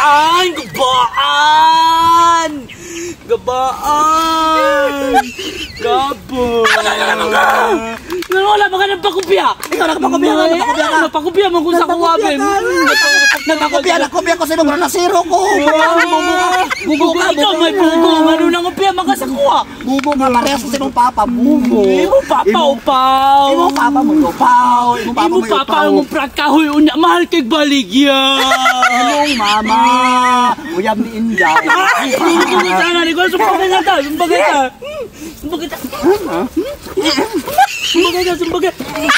Gabaan! Gabaan! Gabaan! Gabaan! Nga wala pa ka nagpakopya? Ikaw nagpakopya ka, nagpakopya ka. Nagpakopya mo kung sa kuwabin. Nagpakopya, nagkopya ko sa imo, pero nasiro ko. Bubo ka. Bubo ka, Ikaw may bugo. Ano nang opya man ka sa kuwa? Bubo ka, parehas sa imong papa, bubo. Imo papa upaw. Imo papa mo upaw, imo papa Imo mo papa upaw. mo prakahoy unya mahal kay baligya. Imong mama, uyab ni Inday. Ay, bugo ko sana ni ko sumbagay ta, sumbagay ta. Sumbagay ta. Sumbagay ta, sumbagay.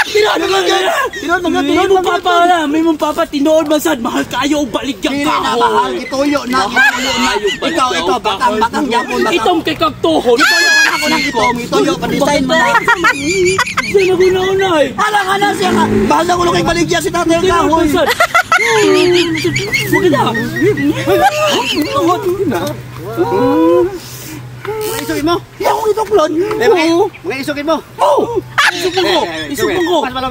Tinuod man gyud. Tinuod man gyud, tinuod Imo man gyud. papa na, may mong papa tinuod man sad mahal kayo og baligya Dili na kahoy. mahal, ituyo na, ituyo na. Ikaw, ikaw, batang, batang yapon, batang. Itom kay kagtuhon. Ituyo na ako ng itom, ituyo, pa-design mo na. Sino ko na unay? Hala ka na siya nga. Bahal na ulo kay baligya si tatay ang Tinuod kahoy. man sad. Maganda. Mga isugin mo. Iya akong ituklon. Eh, mga isugin mo. Oh! Isugin ko! Isugin ko! Pas malo,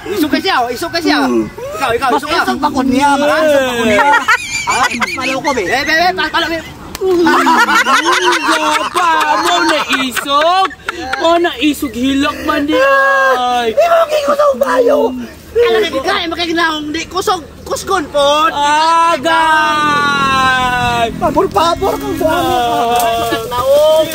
Isugin siya, oh, isugin siya. Ikaw, ikaw, Mas isug ka. isog pa ko niya, mas isog pa ko niya. Ah, mas malaw ko, be. Eh, be, be, pas malo, be. Gaba mo na isog! O na isog hilak man di ay! Di ba magiging sa bayo? Alam ka, ikaw, makignaong di kusog, kusgon po. Agay! Pabor-pabor kang buwan. Ah. Naong.